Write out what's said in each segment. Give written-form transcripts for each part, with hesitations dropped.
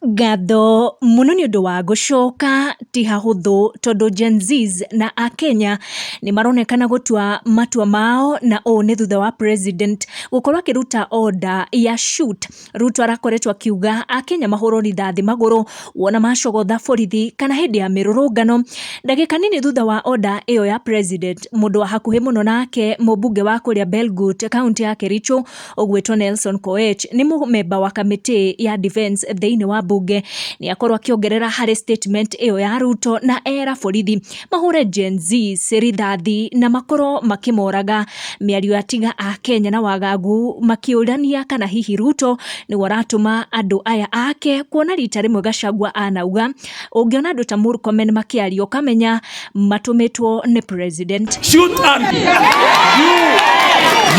Ngatho mũno nĩ ũndũ wa gũcoka ti hahũthũ tondũ Gen Zs na Akenya nĩ maronekana gũtua matua mao, na ũũ nĩ thutha wa president gũkorwo akĩruta order ya shoot. Ruto arakoretwo akiuga Akenya mahũrwo rithathi magũrũ wona macogotha borithi kana hĩndĩ ya mĩrũrũngano. Ndagĩka nini thutha wa order ĩyo ya president, mũndũ wa hakuhĩ mũno nake, mũmbunge wa kũrĩa Belgut, kaunti ya Kericho, ũgwĩtwo Nelson Koech, nĩ mũmemba wa kamĩtĩ ya defense thĩinĩ wa bunge, nĩ akorwo akĩongerera harĩ statement ĩyo ya Ruto na era borithi mahũre Gen Z rithathi na makorwo makĩmoraga. Mĩario ya tiga a Kenya na wagagu makĩũrania kana hihi Ruto nĩwe ũratũma andũ aya ake, kuona rita rĩmwe Gachagua anauga ũngĩona andũ ta Murkomen makĩaria ũkamenya matũmĩtwo nĩ president. Shoot and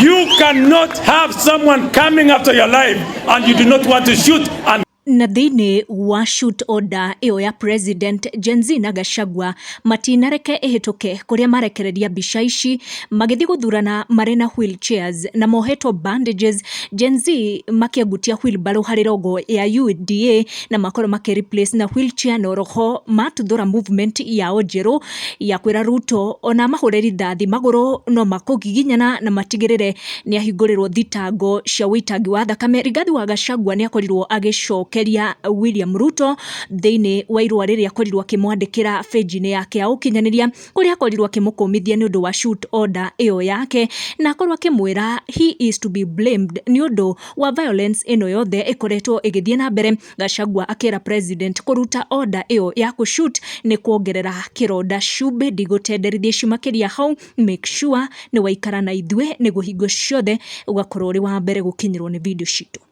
you cannot have someone coming after your life and you do not want to shoot and Na thĩinĩ wa shoot order ĩyo ya president, Gen Z na Gachagua matinareke ĩhĩtũke, kũrĩa marekereria mbica ici magĩthiĩ gũthurana marĩ na wheelchairs na mohetwo bandages, Gen Z makĩangutia wheelbarrow harĩ logo ya UDA na makorwo makĩ replace na wheelchair, na oroho matuthũra movement yao njerũ ya kwĩra Ruto ona mahũre rithathi magũrũ no makũgiginyana na matigĩrĩre nĩ ahingũrĩrwo thitango cia ũitangi wa thakame. Rigathi wa Gachagua nĩ akorirwo agĩcokeria William Ruto thĩinĩ wa irũa rĩrĩa akorirwo akĩmwandĩkĩra page-inĩ yake ya ũkinyanĩria, kũrĩa akorirwo akĩmũkũmithia nĩ ũndũ wa shoot order ĩyo yake, na akorwo akĩmwĩra he is to be blamed nĩ ũndũ wa violence ĩno yothe ĩkoretwo ĩgĩthiĩ na mbere. Gachagua akĩra president kũruta order ĩyo ya kũshoot nĩ kuongerera kĩronda cumbĩ. Ndigũtenderithia ici makĩria hau, make sure nĩ waikara na ithuĩ nĩguo hingo ciothe ũgakorwo ũrĩ wa mbere gũkinyĩrwo nĩ video citũ.